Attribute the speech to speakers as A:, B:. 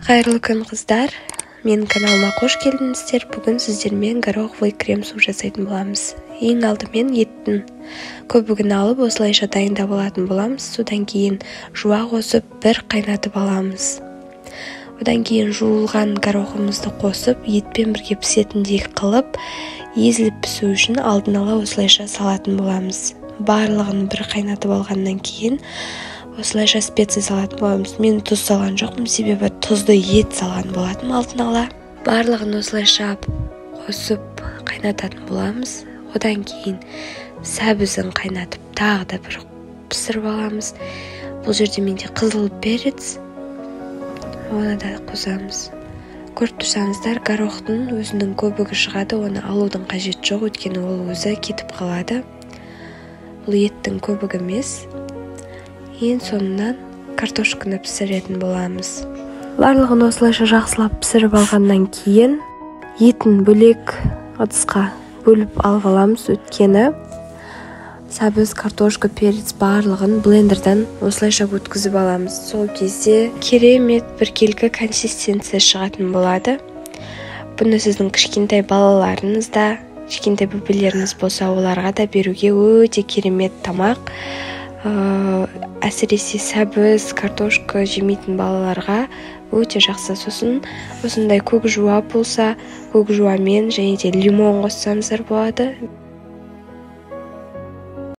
A: Қайырлы күн, қыздар! Менің каналыма қош келдіңіздер! Бүгін сіздермен гороховый крем суп жасайтын боламыз. Ең алдымен еттің көбігін алып, осылайша дайындап алатын боламыз. Содан кейін жуа қосып, бір қайнатып аламыз. Одан кейін жуылған горохымызды қосып, етпен бірге пісетіндей қылып, езіліп пісу үшін алдын ала осылайша салатын боламыз. Барлығын бір қайнатып алғаннан кейін осылайша специя салатын боламыз. Мен тұз салған жоқпын, себебі тұзды ет салған болатынмын алдын ала. Барлығын осылайша қосып қайнататын боламыз. Одан кейін сәбізін қайнатып, тағы да бір пісіріп аламыз. Бұл жерде менде қызыл перец, оны да қосамыз. Көріп тұрсаңыздар, горохтың өзінің көбігі шығады, оны алудың қажеті жоқ, өйткені ол өзі кетіп қалады. Бұл еттің көбігі емес. Ең соңынан картошканы пісіретін боламыз. Барлығын осылайша жақсылап пісіріп алғаннан кейін етін бөлек ыдысқа бөліп алып аламыз, өйткені сәбіз, картошка, перец барлығын блендерден осылайша өткізіп аламыз. Сол кезде керемет біркелкі консистенция шығатын болады. Бұны сіздің кішкентай балаларыңыз да, кішкентай бөпелеріңіз болса, оларға да беруге өте керемет тамақ. Әсіресе сәбіз, картошка жемейтін балаларға өте жақсы. Сосын осындай көк жуа болса, көк жуамен және де лимон қоссаңыздар болады.